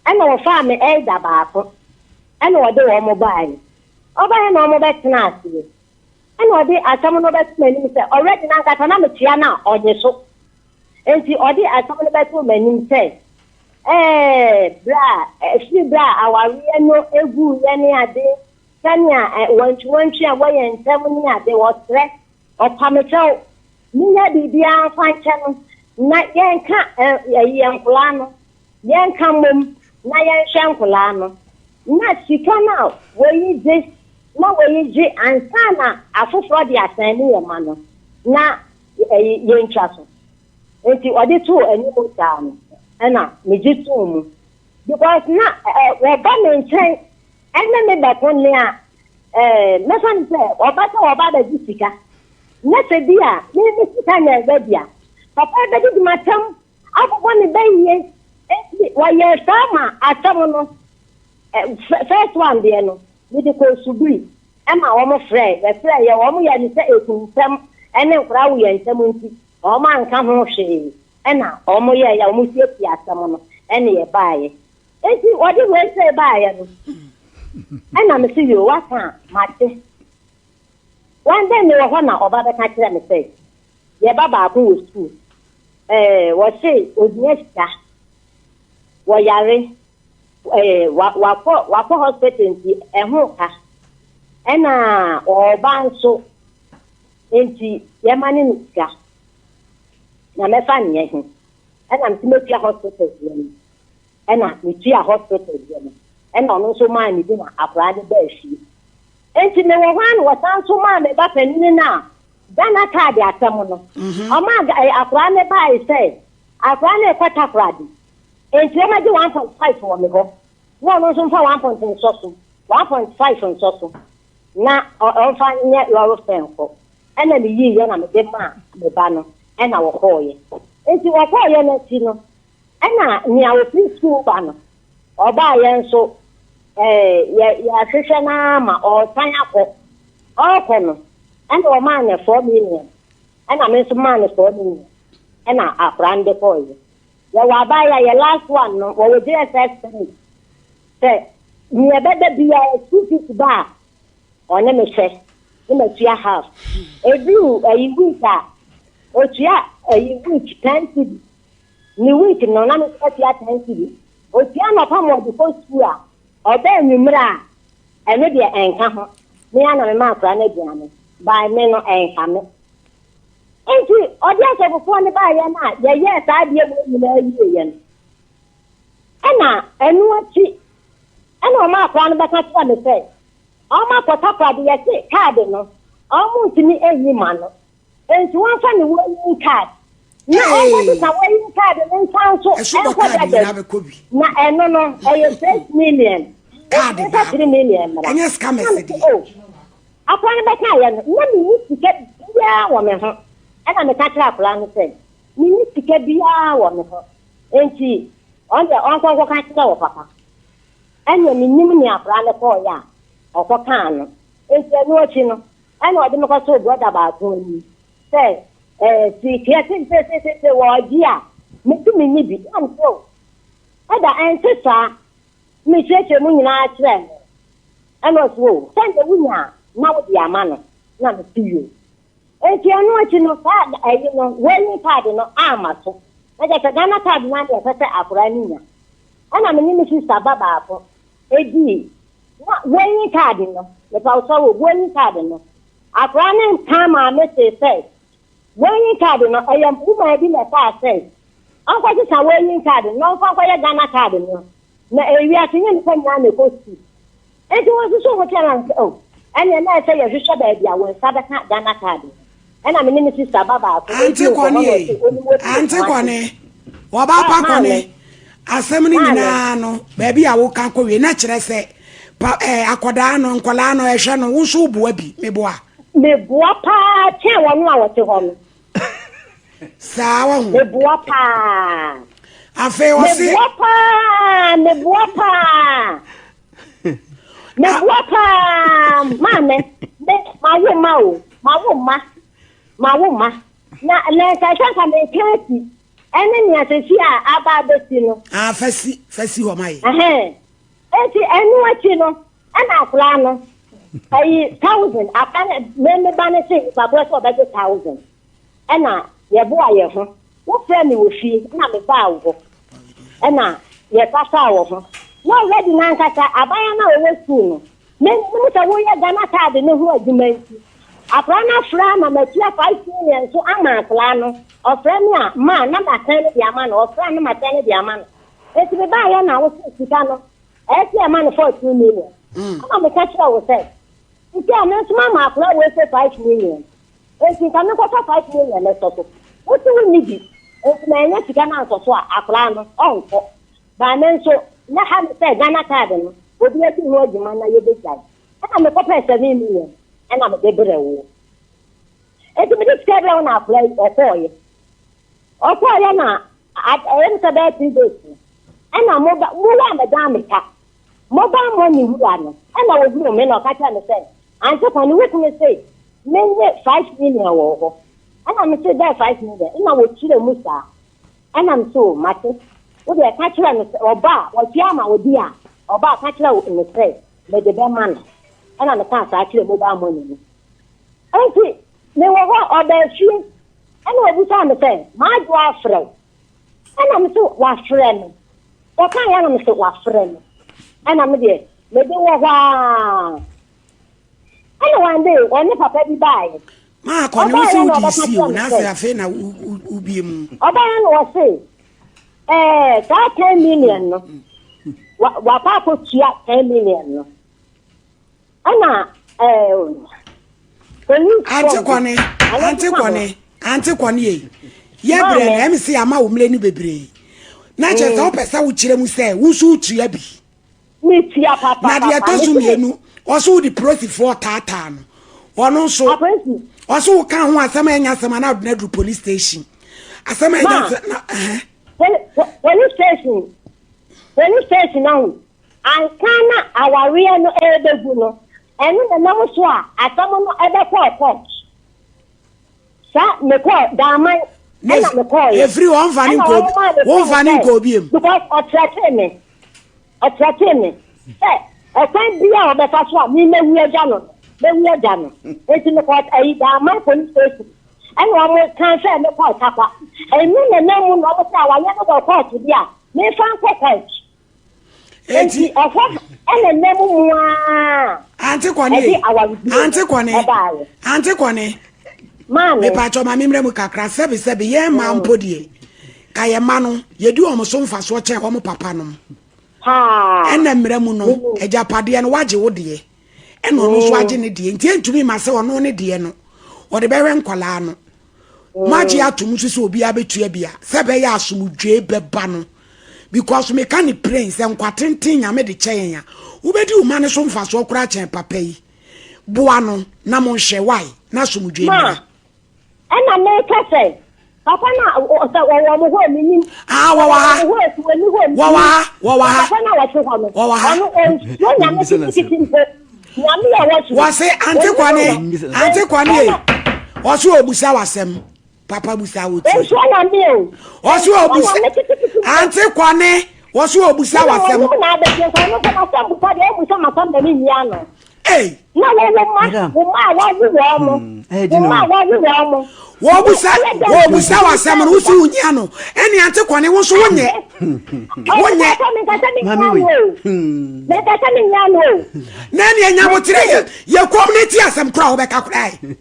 ɛna ɔfaa me elder baako, ɛna ɔde wɔn baeɛ. Ɔbaeɛ na wɔn bɛtena aseɛ, ɛna ɔde asɛm no bɛto m'anim sɛ already nankasa na metua no a ɔnye so. Nti ɔde asɛm no bɛto m'anim sɛ berɛ a ɛfiri berɛ a awareɛ no egu yɛ ne ade, sɛnea wɔntwiwɔntwi a wɔyɛ ntɛm ne ade, wɔsrɛ ɔpamekyɛw menya biribiara mfa nkyɛ no na yɛnka ɛyɛ nkolaa no, yɛnka mmom na yɛnhwɛ nkolaa no, na sika no a wɔyi gye na wɔyi gye ansa na afoforɔ de asɛn ne yɛ ma no na ɛyi yɛntwa so. Nti ɔde too anim saa no, ɛna megye too mu because na wɔba me nkyɛn ɛne me bɛko nea mɛfa no sɛ ɔba sɛ ɔba abɛgye sika na sɛ bi a me me sika nyɛ ready a, papa bɛdidi m'atam abobɔ ne bɛyie. Nti wɔyɛ saa ma asɛm no first one deɛ no, mede kɔ subiri ɛma wɔn frɛ. Yɛfrɛ yɛ wɔn yɛ ne sɛ ekunsɛm ɛne nkora wo yɛ ntɛm, nti wɔn anka ho hwee. Ɛna wɔn yɛ yɛ wɔn siesie asɛm no ɛne yɛ baayɛ. Nti wɔde wei sɛ baayɛ no, ɛna me sɛ yoo, waka a mate. One day mewɔ hɔ na ɔba bɛka kyerɛ me sɛ yɛba baako wɔ sukuu, wɔse ohia sika, wɔyare, wakɔ hospital nti ɛho ka, ɛna ɔba nso nti yɛma ne no sika na mɛfa nyɛ ho. Ɛna mesi mɛtua hospital deɛ no, ɛna metua hospital deɛ no, ɛna ɔno nso maa ne bi na akwaraa no baa fie. Nti mewɔ hɔ a na wɔsan nso maa me ba panyin no a Ghana card asɛm no, ɔmaa akwaraa no bae sɛ akwaraa no rekɔ Takoradi, nti ɔmagye 1.5 wɔ me hɔ na ɔno nso mfa one point nsɔ so, 1.5 nsɔ so na ɔmfa nyɛ lɔre fare nkɔ. Ɛna meyii yɛ na mede maa me ba no, ɛna wɔkɔɔyɛ. Nti wɔkɔɔyɛ no akyi no, ɛna nea ofiri sukuu ba no ɔbaayɛ nso, yɛ yɛahwehwɛ no ama ɔresan akɔ. Ɔrekɔ no, ɛna ɔmaa no 4 million, ɛna me nso maa no 4 million, ɛna akwaraa no de kɔɔyɛ. Yɛwɔ abaayɛ yɛ last one no, wɔwɔ JSS 3 sɛ. Nea ɛbɛba biara, school fees ba a, ɔne me hwɛ na matua half. Ɛduru ayi week a, ɔtua ayi week ten cedi. Ne week no, na me nso matua ten cedi. Ɔtua anɔpa ma ɔde kɔ school a, ɔba anwummerɛ a, ɛno deɛ ɛnka ho. Me ara na mema akwadaa no aduane, by me no, ɛnka me. Enti ɔde asɔfofoɔ no baeɛ no a yɛyɛɛ saa adeɛ wei nyinaa wieeɛ no, ɛna ɛno akyi ɛna ɔma akwadaa no bɛka kyerɛ me sɛ ɔma akɔ Takoradi yɛse kaade no ɔmo ntumi nyi ma no nti wɔmfa ne wɔyi kaad na ɔnkɔ sesa wɔyi kaad no nsa nso ɛnkɔ dada na ɛno no ɛyɛ 6 million kaade 3 million mmara. Ɛnyɛ scammers deɛ. Oh, akwadaa no bɛka yɛ no na menni sika biara wɔ me ho, ɛna meka kyerɛ akwadaa no sɛ menni sika biara wɔ me ho nti ɔno deɛ ɔnkɔ nkɔka kyerɛ wɔ papa. Ɛnna menim ne akwadaa no kɔɔyɛ a ɔkɔkaa no. Nti ɛno akyi no ɛna ɔde me kɔtoo brother baako anim sɛ sika sesesesese wɔɔgye a mesi menni bi na mesɛ o ɛda ɛnte saa. Mekyerɛkyerɛ mu nyinaa kyerɛ no, ɛna ɔsi o sɛnea wunya a na wode ama no, na mesi yo. Nti ɛno akyi no saa ɛyi no wɔyi card no ama so na kyerɛ sɛ Ghana card no adeɛ ɛsɛ sɛ akwadaa no nya. Ɛna me ne me sister ba baako edii na wɔyi card no nipa sɔ wɔ wɔyi card no, akwadaa no nka maame te sɛ wɔyi card no ɛyɛ woman bi na ɛkaa sɛ ɔnkɔsesa wɔyi card no na ɔnkɔ nkɔyɛ Ghana card no na ewiase nye nipa nyinaa na ɛkɔ sukuu. Nti wɔn nso so ho kyerɛ na sɛ o ɛnna ɛna ɛsɛ yɛhwehwɛ baabi a wɔn nsa bɛka Ghana card no. Ɛna me ne me sister ba baako Ante edi nkɔmɔ na Kɔne ɔsɛ onim obi wɔ Ante Kumasi. Kɔne wɔba pa Ah, maame. Kɔne asɛm no Maame. nyinaa no baabi a woka kɔwie na kyerɛ sɛ pa akɔdaa no nkɔlaa no ɛhwɛ no, wo nso woboa bi, meboa? Meboa paa kyɛn wɔn a wɔte hɔ no. Saa wahu. Meboa paa. Afei ɔse Meboa paa, meboa paa, meboa paa. Maame, me mawo ma o, mawo ma, mawo ma na nka sɛ nka meka asi ɛne nea sɛsi a aba abɛsi no. Ah, fa si fa si hɔ ma yɛ. Ɛhɛn, eti ɛno akyi no ɛna akwaraa no ɛyi 1,000 akwaraa no me ba no se nipa korɔ sɛ ɔbɛgye 1,000, ɛna yɛboa yɛn ho. Wofrɛ me wɔ fie ɛna me baa wo hɔ ɛna yɛkasaa wɔ ho na already nankasa abaayewa no a ɔwɔ school no menim sɛ woyɛ Ghana card ne ho adwuma nti akwaraa no afrɛ ama matua 5 million so ama akwaraa no. Ɔfrɛ me a ma na masɛn no de ama no, ɔfrɛ a na masɛn no de ama no. Eti me baayɛ na wosɛ sika no ɛsɛ ɛma no 14 million, ɛna meka kyerɛ wo sɛ nti a me nso mama akwaraa wei sɛ 5 million nti nka mekɔfa 5 million ɛsɔ so. Wosi wo ni bi nti na ɛnyɛ sika no ansɔ so a akwaraa no ɔnkɔ baa me nso na ha me sɛ Ghana card no obi adi ho adwuma na yɛbɛgyae. Ɛna mekɔpɛ 7 million ɛna mede brɛ wo. Eti mede sika brɛ wo na akwaraa yi ɔkɔɔyɛ ɔkɔɔyɛ na ɛyɛ me sɛ bɛyɛ 3 days no ɛna moba mowɔ a mɛdan me ka mobile money wura no ɛna ohuru me na ɔka kyerɛ me sɛ Ante Kwan ne wokunu se menye 5 million wɔ hɔ. Ɛna me se dɛ 5 million ɛna wɔkyerɛ mu saa. Ɛna me so mate wode ɛka kyerɛ no sɛ ɔba a wɔtua ama odi a ɔba a ka kyerɛ no sɛ mede bɛma no. Ɛna mekaa saa kyerɛ mobile money no. Nti mewɔ hɔ ɔbaa fie ɛna obisaa me sɛ maadwo afrɛ wo. Ɛna me so wafrɛ me. Ɔka yɛ na me so wafrɛ me. Ɛna me deɛ mede wɔ hɔ aa. Ɛna one day ɔne papa bi baeɛ. Maa Kɔne wo Ɔbaeɛ sɛ na wode ɔbɛka si kyerɛ o me na sɛ sɛ afei na wobie mu. Ɔbaeɛ na ɔse saa 10 million no wakɔ akɔtua 10 million no ɛna police Ante form bi Kɔne ɛno Ante nso ka ho. Kɔne, Ante Kɔne ye yɛ brɛ Maame. na ɛmi sɛ ama wo mmerɛ no bebree na kyerɛ sɛ wopɛ sɛ wokyerɛ mu sɛ wo nso wotua bi. Metua papa. Na deɛ papa ɛtɔ so mese mmienu, ɔso wode polisifoɔ taataa no, ɔno nso Apolisi. Ɔso woka ho asɛm a ɛnyɛ asɛm a na wode no aduru police station asɛm a ɛnyɛ Ma. asɛm na ɛhɛ. Police station, police station ahu ansa na awareɛ no ɛrebɛgu no, ɛno na nam so a asɛm no ɛbɛkɔɔ court. Saa mekɔɔ Daaman ɛna mekɔɔyɛ. Ɛfiri wɔmfa ne ɛna nkɔ wɔn maa me wɔmfa ne phone nkɔ sɛ biem. Because ɔthreaten me, ɔthreaten me sɛ. Ɛkwan biara a ɔbɛfa so a me mɛwu agya no no, mɛwu agya no. Enti mekɔɔ ayi Daaman police station ɛna wɔn transfer me kɔɔ Tarkwa. Ɛno na ɛnam mu na wɔn sɛ awareɛ no wɔ kɔɔto deɛ a, memfa nkɔ kɔɔto. Enti ɛhɔ ɛna ɛnam mu ara Ante Kɔne, ɛde awareguo no Ante Kɔne, ɛbaeɛ. Ante Kɔne, Maame. mepatwɔ ma memmrɛ mu kakra, sɛbe sɛbe yɛn mmaa mpo deɛ, ka yɛn mma no, yɛdi wɔn so mfasoɔ kyɛn wɔn papa nom. Paa. Ɛna mmara mu no, agyapadeɛ no wagye wo deɛ, ɛna ɔno nso agye ne deɛ. Nti ɛntumi ma sɛ ɔno ne deɛ no, ɔde bɛhwɛ nkwadaa no. Moagye atom nso sɛ obiara bɛtua bi a, sɛ ɛbɛyɛ asomdwoe bɛba no. Because meka ne plain sɛ nkwa tenten Nyame de kyɛ yɛn a, wobɛdi wo ma no so mfasoɔ koraa kyɛn papa yi. Boa no na monhwɛ why na asomdwoe mmra. Ɛna meka sɛ, Papa no a sɛ wɔwɔ mo hɔ a menim. Ah, wɔwɔ ha. Wɔwɔ hɔ a wɔni hɔ a menim. Wɔwɔ ha, wɔwɔ ha. Papa no a wɔte hɔ no, wɔwɔ ha. Ɔno ɔnsuro Nyame kitikiti mpo. Nyame a wɔsuro. Wɔse ante kwane, ante kwane e. Wɔse obusa wasɛm. Papa busa wo tie. Ɔnsuro Nyame o. Wɔse obusa, ante kwane, wɔse obusa wasɛm. Wɔnom na abɛtie nka ɔno nso n'asɛm busa deɛ ɔbusa m'asɛm na ne nni ano. Ei. Na wo wo mma, wo mma a wɔawo wɔn mo, wo mma a wɔawo wɔn mo. Wɔbusa wɔbusa w'asɛm no wosi wonyia no ɛne ante kɔne wo nso wonyɛ wonyɛ. Menkasa menyia no o. Menkasa menyia no o. Na ɛne ɛnya boterɛ yɛ yɛ kɔm ne ti asɛm korɔ a wobɛka koraa yi.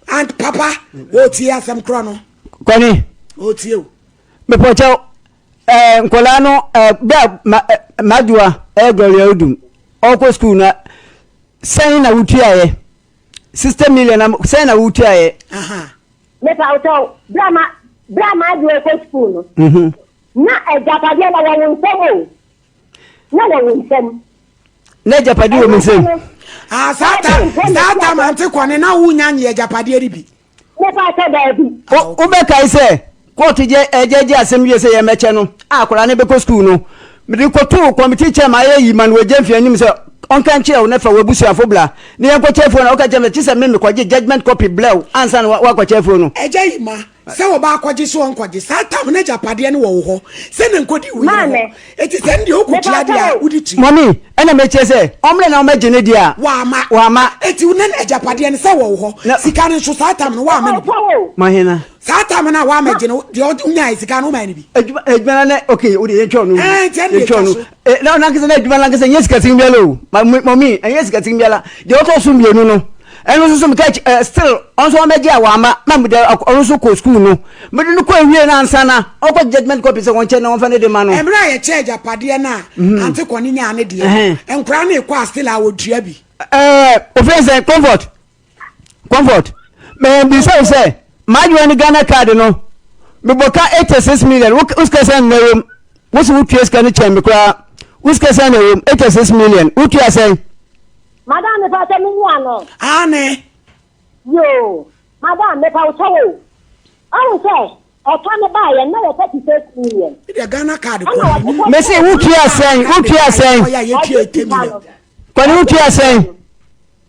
And papa wɔtie asɛm korɔ no. Kɔne. Wɔtie o. Mepɔkyɛw ɛɛ nkɔlaa no ɛɛ bɛ a ma ɛɛ madoa ɛyɛ Gloria Odum ɔkɔ sukuu na sɛn na wotuaeɛ 60 million na sɛn na wotuaeɛ. Mepawkyɛw bere a ma bere a madoa kɔ sukuu no mhm. na agyapadeɛ na wɔ wo nsam o na wɔ wo nsam. Na agyapadeɛ wɔ me nsam. Ah, saa ta saa ta mante kɔne na wonya nyɛ agyapadeɛ no bi. Mepakyɛ daabi. Wo wobɛkae sɛ kɔɔto gye ɛgyɛgye asɛm wie sɛ yɛmmɛkyɛ no a akwadaa no bɛkɔ sukuu no, mede kɔtoo kɔmiti chairman ayɛ yi ma no wɔ Gyamfi anim sɛ ɔnka nkyerɛ wo na fa w'abusuafo bra na yɛnkɔkyɛ afuo no a woka kyerɛ me sɛ kye sɛ me mekɔgye judgement copy brɛ wo ansa na woakɔkyɛ afuo no. Agya yi ma sɛ wɔba akɔgye so ɔnkɔgye saa tam no agyapadeɛ no wɔ wo hɔ sɛ na nkɔdi wo yere hɔ Maame, enti sɛ ndeɛ wokɔtua mepakyɛ deɛ a o. wode tua. Mummy, ɛna mekyerɛ sɛ ɔmmrɛ na ɔmmɛgye ne deɛ a Wamma. wamma. Enti wo ne no agyapadeɛ no sɛ wɔ wo hɔ. Na. Sika no nso saa tam no woamma no bi. Mepakyɛ o. Mahena. Saa tam no a woammɛgye no deɛ ɔde wonyaeɛ sika no womaa no bi. Adwuma adwuma no na okay wo deɛ yɛntwa ɔno Ɛɛ nti ɛno deɛ yɛntwa twa ɔno so. Eh, na ɔno ankasa na adwuma no ankasa ɛnyɛ sika biara o ma mɔmi ɛnyɛ sika biara deɛ ɔtɔ so mmienu no ɛno nso so meka eh, still ɔno nso ɔmɛgye a wama ma mede ɔno nso kɔ sukuu no mede no kɔ awie no ansa na ɔkɔ judgement copy sɛ wɔnkyɛ na wɔmfa ne de ma no. Mmerɛ a yɛkyɛɛ agyapadeɛ no a Ante Kɔne nyaa ne deɛ no, nkwadaa no rekɔ a still a wɔtua bi. Ɛɛ ofin sɛ comfort comfort mɛ bisa wo sɛ m'adwuma ne Ghana card no mebɔ ka 86 million wo sika sɛn na ɛwom wo si wotua sika no kyɛn me koraa wo sika sɛn na ɛwom 86 million wotua sɛn. Madam mepa kyɛ me nua no. Aane. Yoo madam mepa wo kyɛw o ɔhu sɛ ɛka no baayɛ na yɛ 36 million. Medeɛ Ghana card kɔ me nim. Mese wotua sɛn wotua sɛn. Ɔyɛ a yɛtua 80 million. Kwani wotua sɛn.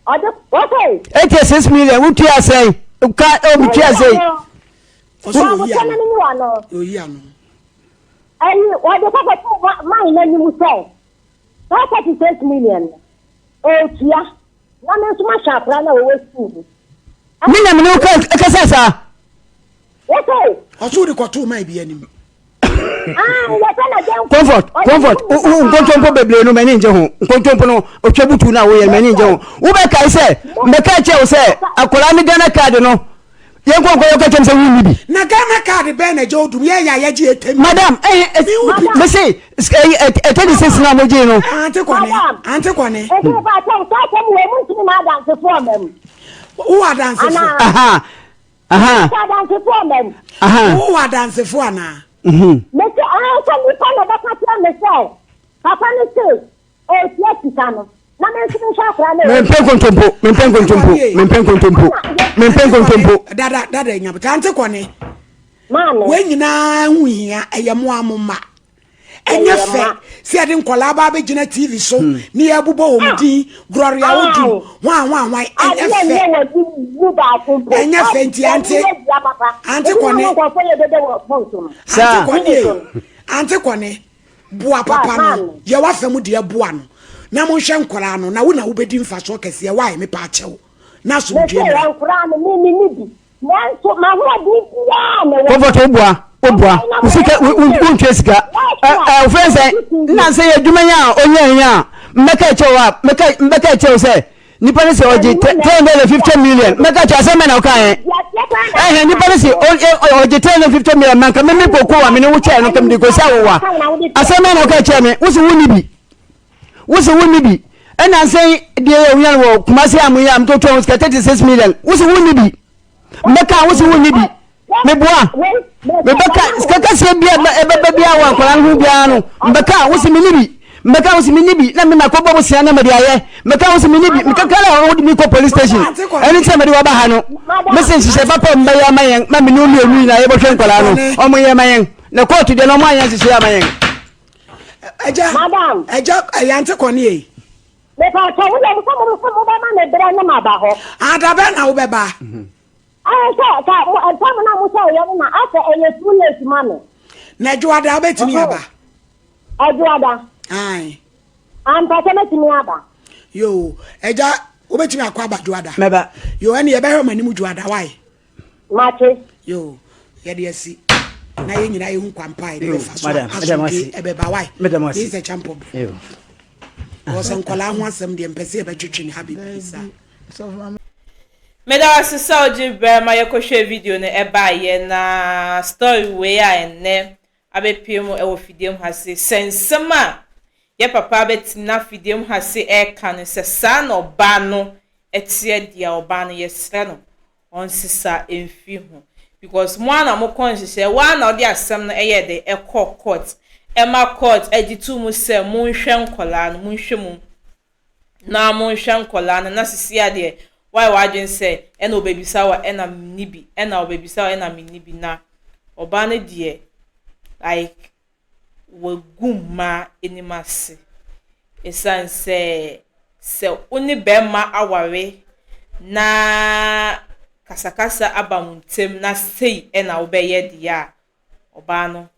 Ɔde wɔsɛ. 86 million wotua sɛn ka obi tua sɛn. Ɔsɛ oyi ano oyi ano. Ɛyi ɔde kɔkɔ to man n'anim sɛ saa 36 million no ɔretua na me nso mahyɛ akora no a wɔwɔ sukuu mu. Me na mene wo kasa saa. Wɔsɛ. Ɔsɛ wode kɔtoo man bi anim. Comfort comfort nkontompo bebree no m'ani ngye ho nkontompo no otwa butu no a woyɛ m'ani ngye ho wobɛkae sɛ mbɛka kyerɛ wo sɛ akwadaa ne Ghana card no yɛn kɔ nkɔyɛ ɔka kyerɛ m sɛ wonni bi. Na Ghana card bɛn na ɛgye odum yɛ yɛ a yɛgye ɛtɛm. Madam ɛyɛ mese ɛtɛ de sisi na mo gye no. Ante kɔne ante kɔne. Ɛsɛ ba kyɛw saa asɛm wɔ mu ntumi ma adansefoɔ mma mu. Wowɔ adansefoɔ. Aha. Aha. Mese adansefoɔ mma mu. Aha. Wowɔ adansefoɔ anaa. Mhm. Mese ɛɛ sɛ nipa na ɔbɛka kyerɛ me sɛ papa no se ɔretua sika no na me nso menhwɛ akwadaa no. Mempɛ nkontompo, mempɛ nkontompo, mempɛ nkontompo, mempɛ nkontompo. Dada dada nyabota ante kɔne. Maame. Wei nyinaa ho hia ɛyɛ mo a mo mma. Ɛnyɛ fɛ sɛ yɛde nkwadaa ba abɛgyina TV so hmm. ne yɛbobɔ wɔn ah. din Gloria ah. Odum hwan hwan hwan ɛnyɛ fɛ ɛnyɛ fɛ nti ante ante kɔne ante kɔne ante kɔne boa papa no yɛ wafɛ mu deɛ boa no. na monhwɛ nkwadaa no na wo na wobɛdi mfasoɔ kɛseɛ why mepa akyɛw na asomdwoeɛ mmra. Mese nkwadaa no me menni bi nanso m'ahoɔden biara na ɛwɔ. Comfort wo boa wo boa wo sika wo ntwa sika ɛ ɛ ofɛn sɛ nna sɛ yɛ adwuma yi a onye yi a mbɛka kyɛw a mbɛka mbɛka kyɛw sɛ nipa no sɛ ɔgye 350 million mbɛka kyɛw asɛm bɛ na ɔka yɛn ɛhɛn nipa no sɛ ɔgye 350 million manka me me koko a me ne wo kyɛɛ no nka me de kɔsi awowa asɛm bɛ na ɔka kyerɛ me wo sɛ wo ni bi Wo se wonni bi. Ɛna nsɛn deɛ yɛ wonya no wɔ Kumasi a mo yɛ a motɔtɔ ho sika 36 million. Wo se wonni bi. Mbɛka wo se wonni bi. Meboa. Mebɛka sika kɛseɛ bi a ɛbɛba biara wɔ akwadaa no ho biara no. Mbɛka wo se menni bi. Mbɛka wo se menni bi. Na me makɔbɔ bosea na mede ayɛ. Mbɛka wo se menni bi. Mekaka na wode me kɔ police station. Ɛno nti na mede waba ha no. Mese nhyehyɛ papa mbɛyɛ ama yɛn. Ma me ne wo mmienu nyinaa yɛbɛhwɛ nkwadaa no. Ɔmo yɛ ma yɛn. Na kóòtù deɛ no ɔmo anyɛ nhyehyɛ ama yɛn. Ɛgya, Madam. ɛgya, ɛyante kɔne ei. Mepatɔ wo deɛ sɛ mo sɛ mo bɛma me berɛ ne ma ba hɔ. Adabɛ na wobɛba. Ɛɛ sɛ ka mo ɛtam na mo sɛ ɔyɛ no na asɛ ɛyɛ too late ma me. Na ɛdwoada wobɛtumi aba. Ɛdwoada. Ae. Ampa sɛ mɛtumi aba. Yoo, ɛgya wobɛtumi akɔ aba dwoada. Mɛba. Yoo, ɛne yɛbɛhwɛ ɔmo anim dwoada wae. Mate. Yoo, yɛde asi na yɛn nyinaa yɛhu kwampa a yɛde bɛfa so asomdwe ɛbɛba wae. This is a champ of bread. Because nkwadaa ho asɛm deɛ mpɛ sɛ yɛbɛtwetwe ne ha bebree saa. Meda wo ase sɛ wogye berɛ ma yɛkɔhwɛɛ video no ɛbaeɛ na story wei a ɛnnɛ abɛpue mu wɔ fidiem ha se sɛ nsɛm a yɛ papa abɛtena fidiem ha se ɛreka no sɛ saa na ɔbaa no teɛ deɛ ɔbaa no yɛsrɛ no ɔnsesa mfi ho because mo ara na mo kɔ nhyehyɛɛ wo ara na wode asɛm no ɛyɛɛ dɛ ɛkɔɔ court ɛma court ɛgye too mu sɛ monhwɛ nkɔlaa no monhwɛ mu na monhwɛ nkɔlaa no na sisi adeɛ wayɛ w'adwene sɛ ɛna ɔbɛbisa wa ɛna menni bi ɛna ɔbɛbisa wa ɛna menni bi na ɔbaa no deɛ like Wɔagu mmaa anim ase ɛsiane sɛ, sɛ wo ne barima aware na kasakasa aba mo ntam na sei na wobɛyɛ deɛ a, ɔbaa no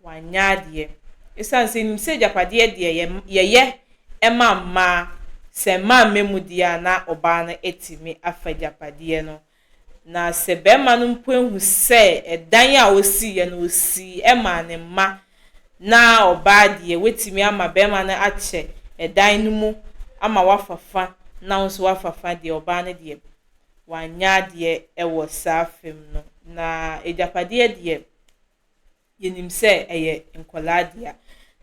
wanyɛ adeɛ. Ɛsiane sɛ yɛnim sɛ agyapadeɛ deɛ yɛyɛ ma mmaa, sɛ mmaa mma mu deɛ a na ɔbaa no atumi afa agyapadeɛ no. Na sɛ barima no mpo ahu sɛ ɛdan a ɔsiiɛ no, ɔsii maa ne mma, na ɔbaa deɛ, watumi ama barima no akyɛ ɛdan no mu ama wafa fa, na wo nso woafa fa deɛ, ɔbaa no deɛ, wanyɛ adeɛ wɔ saa fam no. Na agyapadeɛ deɛ, yɛnim sɛ ɛyɛ nkwadaa dea.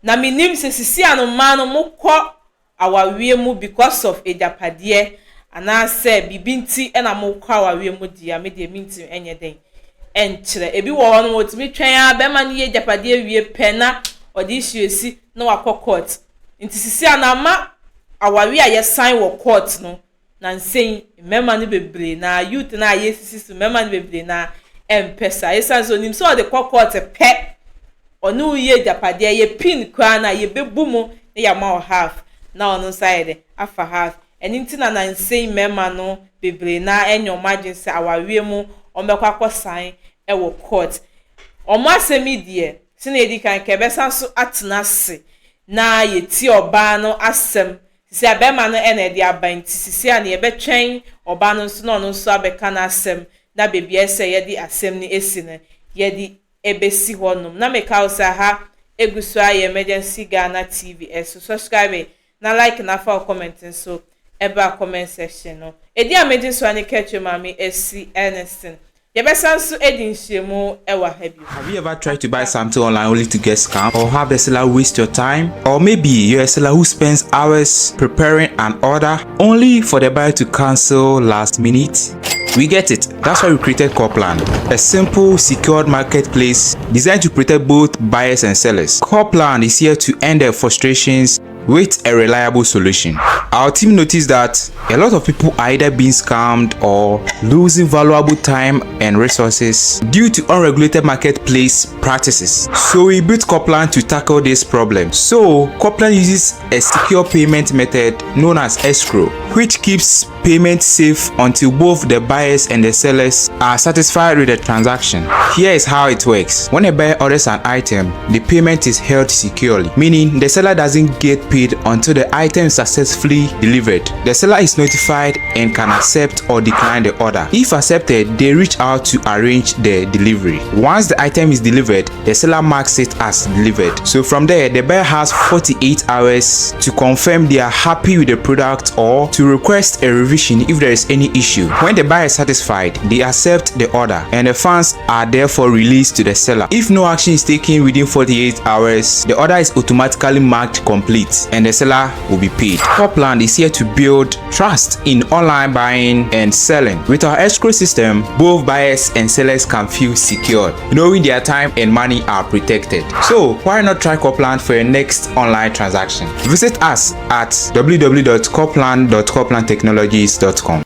Na menim sɛ sisi ano mmaa no mokɔ awareɛ mu because of agyapadeɛ anaasɛ biribi nti na mokɔ awareɛ mu deɛ me deɛ mentumi nyɛ dɛn nkyerɛ. Ebi wɔ hɔ no wɔtumi twɛn ara bɛrima no yɛ agyapadeɛ wie pɛ na ɔde issue asi na wakɔ court. Nti sisi ano ama awareɛ a yɛsan wɔ court no Nansa yi, mmarima no bebree no ara, youth no a yɛresisi so, mmarima no bebree no ara mpɛ saa. Esiane sɛ onim sɛ ɔde kɔ court pɛ, ɔne wo yɛ agyapadeɛ, ɛyɛ pin koraa no a, yɛbɛbu mu na yɛama wo half, na ɔno nso ayɛ dɛ, afa half. Ɛno nti na nansa yi mmarima no bebree no ara anya wɔn adwene sɛ awareɛ mu wɔbɛkɔ akɔsan wɔ court. Wɔn asɛm yi deɛ, sɛdeɛ yɛdi kan ka, yɛbɛsan so atena ase na yɛatie ɔbaa no asɛm Sisi a bɛɛma no na ɛde aba nti sisi a no yɛbɛtwɛn ɔbaa no nso na ɔno nso abɛka n'asɛm na baabi a ɛsɛ yɛde asɛm no asi no yɛde ɛbɛsi hɔ nom. Na meka wo sɛ aha ɛgu so ara yɛ Emergency Ghana TV ɛso subscribe na like na fa wo comment nso ɛbra comment section no. Ɛdin a megye so ara ne Kɛkyerɛ Maame Asi Ernestine. Yɛbɛsan nso adi nhyiamu wɔ ha bio. Have you ever tried to buy something online only to get scammed or have the seller waste your time? Or maybe you're a seller who spends hours preparing an order only for the buyer to cancel last minute? We get it. That's why we created Corplan, a simple, secured marketplace designed to protect both buyers and sellers. Corplan is here to end their frustrations with a reliable solution. Our team noticed that a lot of people are either being scammed or losing valuable time and resources due to unregulated marketplace practices. So we built Coplan to tackle this problem. So Coplan uses a secure payment method known as escrow, which keeps payment safe until both the buyers and the sellers are satisfied with the transaction. Here is how it works. When a buyer orders an item, the payment is held securely, meaning the seller doesn't get paid paid until the item is successfully delivered. The seller is notified and can accept or decline the order. If accepted, they reach out to arrange the delivery. Once the item is delivered, the seller marks it as delivered. So from there, the buyer has 48 hours to confirm they are happy with the product or to request a revision if there is any issue. When the buyer is satisfied, they accept the order and the funds are therefore released to the seller. If no action is taken within 48 hours, the order is automatically marked complete and the seller will be paid. Copland is here to build trust in online buying and selling. With our escrow system, both buyers and sellers can feel secured, knowing their time and money are protected. So why not try Copland for your next online transaction? Visit us at www.copland.coplandtechnologies.com.